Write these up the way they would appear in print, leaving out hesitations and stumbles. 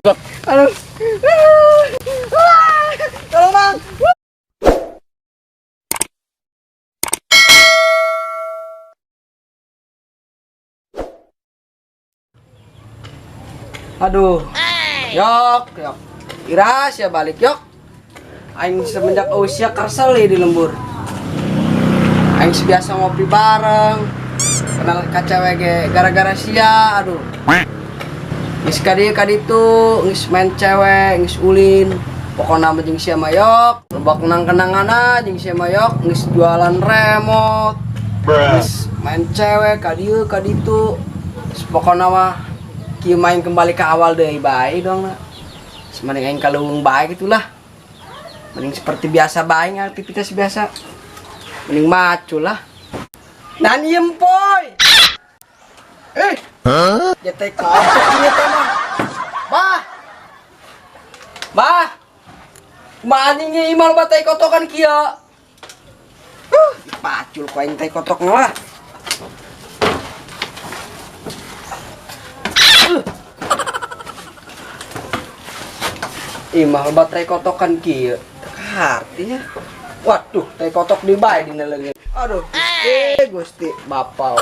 Aduh. Tolong, Bang. Aduh. Yok, yok. Iras ya balik yok. Aing semenjak usia kersel di lembur. Aing biasa ngopi bareng. Kenal ka cewek ge gara-gara sia, aduh. Geus ka dieu ka ditu, geus main cewek, geus ulin. Pokona mah jeung sia mah yok, loba kenang-kenanganna jeung sia mah yok, geus jualan remote. Geus main cewek ka dieu ka ditu. Geus pokona mah kieu main kembali ke awal deui bae dong na. Geus mending aing kaleuweung bae gitulah. Mending seperti biasa bae aktivitas biasa. Mending macul lah. Dan iem poy. Eh. Huh? Ya teh kocok ini teh mah. Bah. Bah. Kumaha anjing ieu mah teh kotokan kieu. Pacul ku aing teh kotok lah. Imah baterai kotokan kieu. Artinya. Waduh, teh kotok di bae dina leungeun. Aduh, Gusti, Gusti, bapau.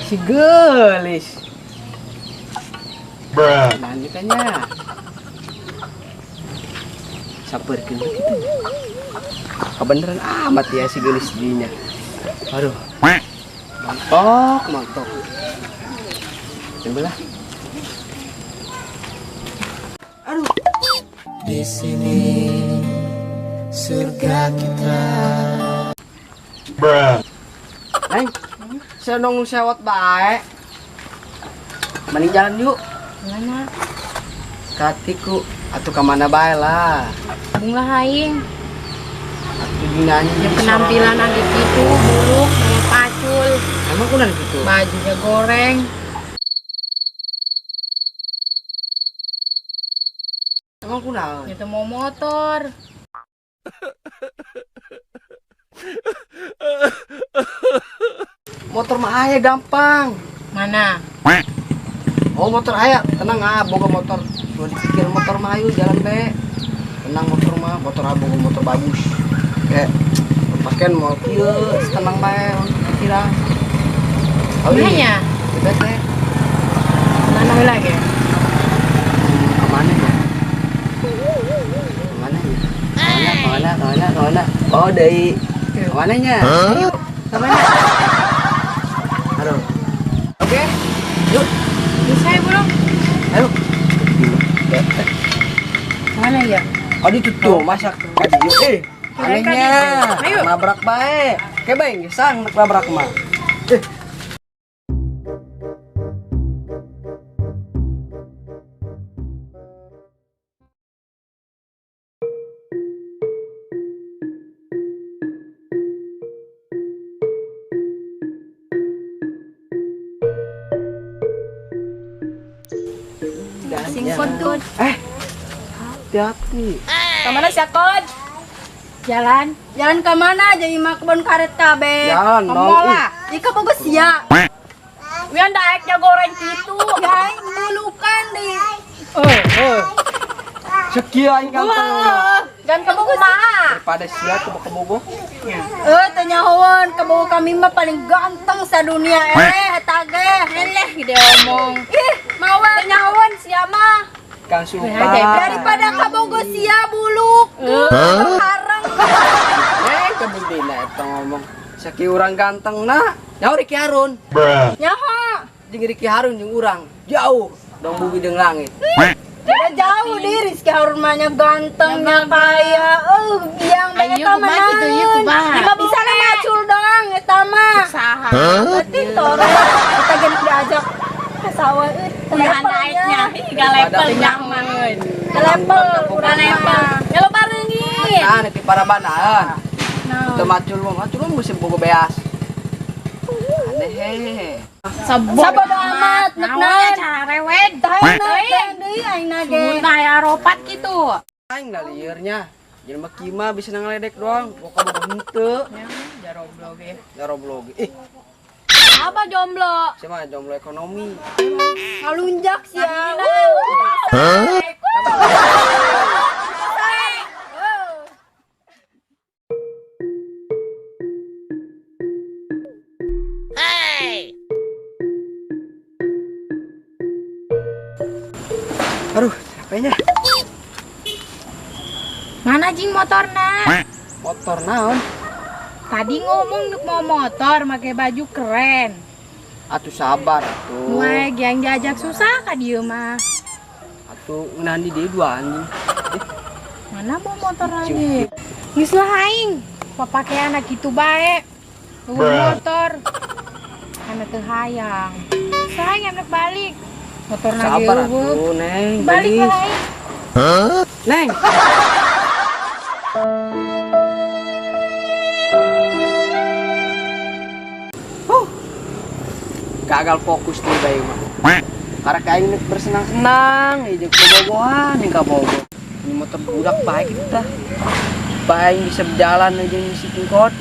Si gelis. Bruh. Lanjutannya. Saperkeun kitu. Kebeneran amat ya si gelis dinya. Aduh. Mantok, mantok. Cobalah. Aduh. Di sini surga kita. Bruh. Neng. Saya nongol sewot bae. Mending jalan yuk. Mana? Katiku atau ke mana bae lah. Bunga aing. Atuh dinanya ya, penampilan lagi gitu, buluk, kayak pacul. Emang kunan gitu. Bajunya goreng. Emang kunaon? Itu mau motor. Motor mah aya gampang. Mana? Oh motor aya, tenang ah, boga motor. Lu dipikir motor mah ayo jalan be. Tenang motor mah, motor ah boga motor bagus. Kayak pakaian mau kieu, tenang bae pikiran. Mana? Bete. Mana lagi? Kemana ya? Kemana ya? Kemana? Kemana? Kemana? Oh dari kemana nya? Kemana? Aduh. Oke. Yuk. Bisa ya, belum? Ayo. Mana ya? Oh, ditutup masak. Aduh. Anehnya. Ayo. Nabrak bae. Kayak bae sang nabrak mah. Singkon tuh. Hati-hati. Kemana sih, Kod? Jalan. Jalan ke mana? Jadi mah kebun karet kabe. Jalan dong. Kemola. Ika bagus ya. Wian daeknya goreng gitu. Ya, bulukan di. Sekian ganteng. Ganteng kumaha? Daripada sia ke kebogo. Tanya hawan, kebogo kami mah paling ganteng sa dunia. Eta ge. Eleh gede omong. Ih, mawa tanya hawan sia mah. Kang Supa. Daripada kabogo sia buluk. Harang. Kebendina eta ngomong. Saki urang ganteng na. Nyaho Ricky Harun. Bruh. Nyaho. Jeung Ricky Harun jeung urang jauh dong bumi jeung langit. Beda jauh di Rizky Harun mah nya gantengnya kaya. Biang banyak Ayo, kumaha kitu ieu kumaha? Lima bisa lah macul doang eta mah. Saha? Berarti toro. Kita gini diajak Ka sawah euy. Kumaha naiknya? Tiga level nyaman. Level Kurang level. Ya lo barengin. Nah, nanti para banaan. Nah. Teu macul mah, macul mah musim bogo beas. Aneh. Sabodo amat, nek Naon naon. cara rewed. Tahan deui aing ge. Mun aya ropat gitu. Aing lah liurnya. Jelema kima bisa ngeledek doang, boga bogo henteu. Jaroblo ge. Jaroblo ge. Ih, Apa jomblo? sia mah jomblo ekonomi. Ngalunjak sia. Hah? Aduh, capeknya. Mana jing motorna? Motor naon? Tadi ngomong nuk mau motor make baju keren. Atuh sabar atuh. Wah, yang diajak susah ka dieu mah. Atuh ngeunaan di dieu dua anjing. Mana mau motor lagi? Geus lah aing. Papakean kitu bae. Eueuh motor. Kana teu hayang. Saing anak balik. Motor lagi Sabar atuh, Neng. Balik Gelis. lah aing. Neng. Huh. Gagal fokus nih bayi mah. Karena kayak ini bersenang-senang, hijau kebobohan, yang kabogo. Ini motor budak baik kita. Baik bisa berjalan aja ngisi tingkot.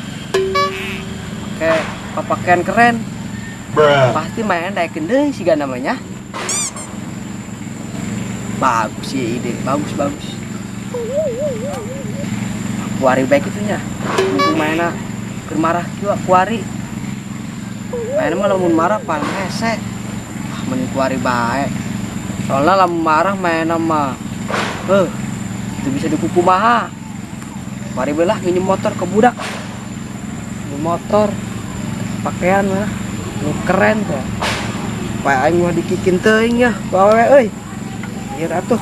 Oke, pakaian keren. Pasti main naikin deh sih namanya. Bagus sih ide, bagus bagus. Kuari baik itunya. Mumpung mainnya keur marah kieu kuari. Mainnya mah lamun marah paling hese. Ah, mending kuari bae. Soalnya lamun marah mainnya mah itu bisa dikukumaha. Kuari belah nginjem motor ke budak. Nginjem motor pakaian mah nu keren tuh. Supaya aing mah dikikin teuing ya, ku awewe euy. Ieu atuh.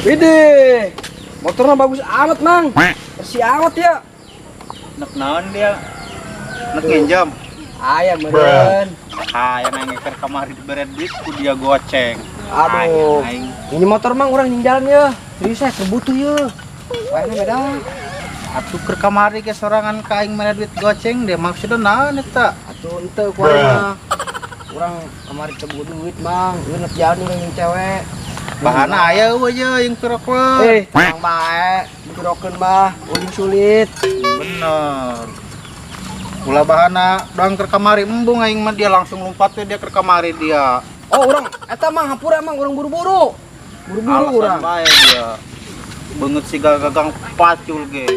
Widih, motornya bagus amat, Mang. Bersih amat ya. Nek naon dia? Nek nginjem. Aya meureun. Hayang aing ngeker kamari dibere duit ku dia goceng. Aduh. Aing. Ini motor Mang urang jeung jalan ya. Serius saya butuh ya. Wae beda. Atuh keur kamari ge sorangan ka aing mere duit goceng dia maksudna naon eta? Atuh henteu ku aing mah. Urang kamari teu boga duit, Mang. Ieu nek jalan jeung cewek. Bahana aya eueuh ye yang pirokeun. Tenang bae, dipirokeun mah ujung sulit. Bener. Ulah bahana doang keur kamari embung aing mah dia langsung lompat we dia keur kamari dia. Oh, urang eta mah hampura mang urang buru-buru. Buru-buru Alasan urang. bae dia. Beungeut siga gagang pacul ge.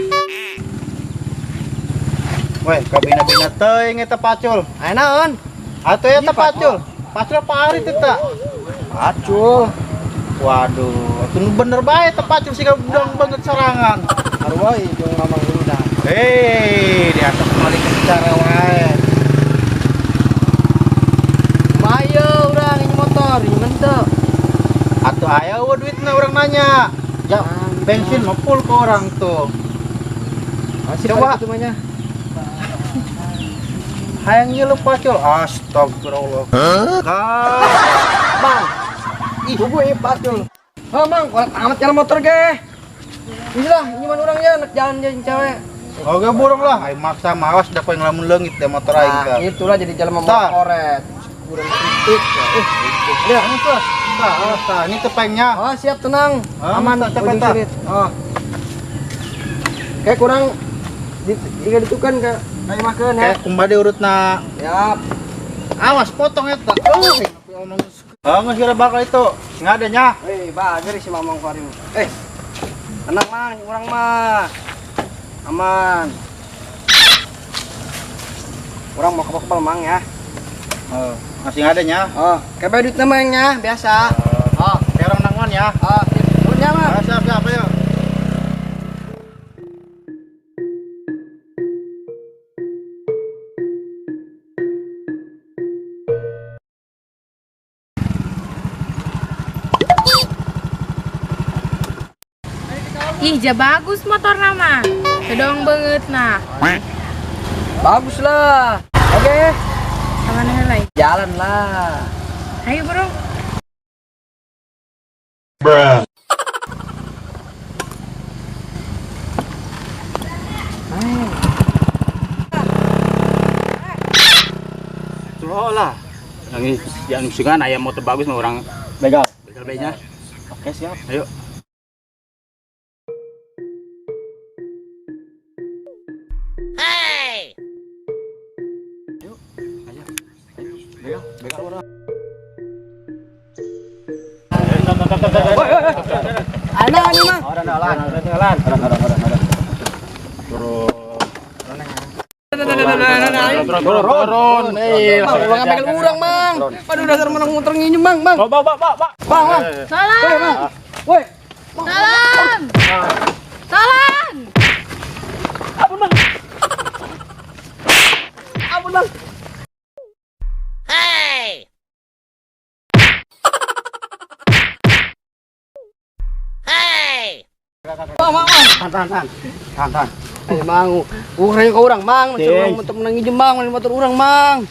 Weh, kabina-bina teuing eta pacul. Aya naon? Atuh eta pacul. Pacul apa arit eta? Pacul. Waduh, atuh nu bener bae eta pacul siga udang banget sorangan. Sarua jeung mamang udah. Hei, di atas malik cara wae. Mayo urang ini motor, ini menteu. Atuh aya eueuh duitna urang nanya. Ya, bensin mah full ke orang tuh. Masih Coba. itu mah nya. Hayang nyelup pacul. Astagfirullah. Hah? Bang. Ih, bubu ieu pacul. Heuh, Mang, kuat amat jalan motor ge. Ini lah, ini mah urang ya, nek jalan jeung cewek. Oke burung lah, aing maksa mawas dah yang lamun leungit deh motor aing Nah, tah. itulah jadi jalan Tah. motoret. Kurang titik. Ya, tah. Tah, tah, ini tepengnya. Oh, siap tenang. Ah, Aman, tah, ujung tah. sulit. Oh. Kayak kurang di jika ditukan ke kayak makan ya. Kayak kumbade urutna. Siap. Awas potong eta. Oh, geus kira bakal itu. Ngadenya. Hei, bager si Mamang Farim. Tenang Mang, urang mah. Aman. Urang mau kebal Mang ya. Oh, masih ngadenya. Oh, kayak duit namanya biasa. Oh, kayak orang nanguan ya. Oh, sip. Nuhun ya, Mang. Ah, siap, siap, ayo. Ih, ja bagus motor nama. Kedong banget nah. Bagus lah. Oke. Sama helai. Jalan lah. Ayo, Bro. Bruh. Tuh lah. Yang yang ayam motor bagus mah orang Begal. begal benya. Oke, siap. Ayo. Hey. Ayo. Ayo. Begal, begal orang. Ada nih, Mang. Orang jalan, orang jalan. Orang. Turun. Turun. Mang, ulang begal urang, Mang. Aduh, dasar menang motor nginjem, Mang, Mang. Bawa, bawa, bawa. Bang, Bang. Tolong. Woi, Mang. Woi. Tolong. Tolong. Ampun, Bang. Ampun, Bang. Hey. Hey. Bang, Bang, Bang. Tahan, tahan. Tahan. Ayo, Mang. Urang ke urang, Mang. Masih urang motor menang nginjem, Mang. Main motor urang, Mang.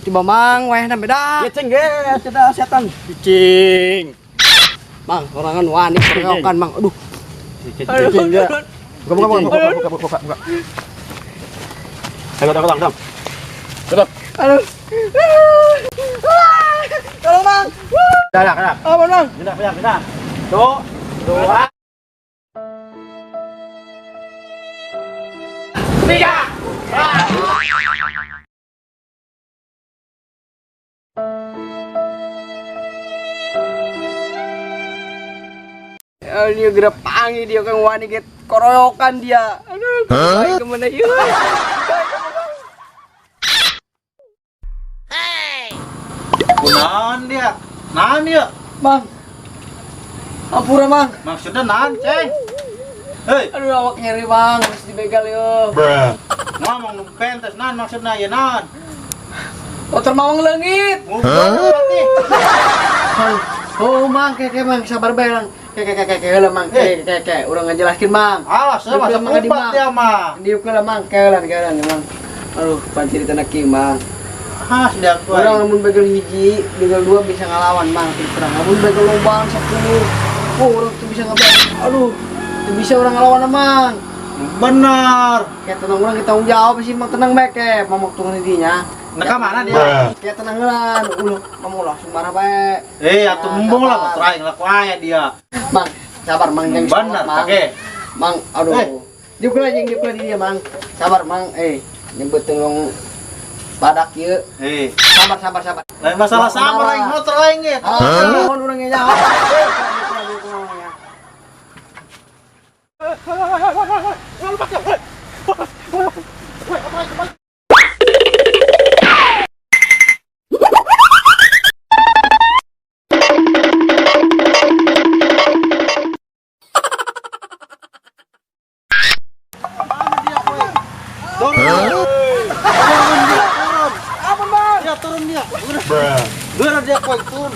Coba, Mang, wayahna beda. Ya cing ge, setan setan. Cing. Mang, orangan wani keroyokan, Mang. Aduh. Cing ya. Buka buka buka buka buka buka buka. Ayo, tang, tang, tang. Tetap. Aduh. Tolong, Bang. Dah, dah, dah. Ampun, Bang. Pindah, pindah, pindah. Tuh, dua. Tiga. Dia gerak pangi dia kan wani get koroyokan dia. Aduh, huh? Kemana yuk? Hey. Kunaon dia? Naon dia? Bang. Ampura, Bang. Maksudnya naon, Ceng? Hei. Aduh, awak nyeri, Bang. Harus dibegal yo. Bruh. Ngomong nu pentes naon maksudnya ya naon? Motor mawang leungit. Berarti. Oh, Mang, kayak Mang, sabar bae, Mang. Kayak kayak Mang, kayak kayak urang ngajelaskeun, Mang. Alah, saya masa kupat dia mah. Diuk lah, Mang, kelan kelan Mang. Aduh, pan cerita nak kieu, Mang. Ah, sudah aku. Urang lamun begal hiji, begal dua bisa ngalawan, Mang, terus terang. Lamun begal lobang 10, oh, urang tuh bisa ngebel. Aduh, tuh bisa urang ngalawan, Mang. Benar. Kayak tenang urang kita tanggung jawab sih, Mang, tenang bae kayak mamok tunggu dinya. Nah, ke mana dia? Kayak tenang lah, ulah, kamu langsung marah bae. Eh, atuh embung lah, motor aing lah aya dia. Mang, sabar Mang, jangan benar, oke. Mang, aduh. Diuk lah jeung diuk lah dia, Mang. Sabar, Mang. Nyebut tengong badak ieu. Sabar, sabar, sabar. Lain masalah sabar aing motor aing ge. Hah? Urang ge nyaho. Turun. Turun dia. Turun dia, turun.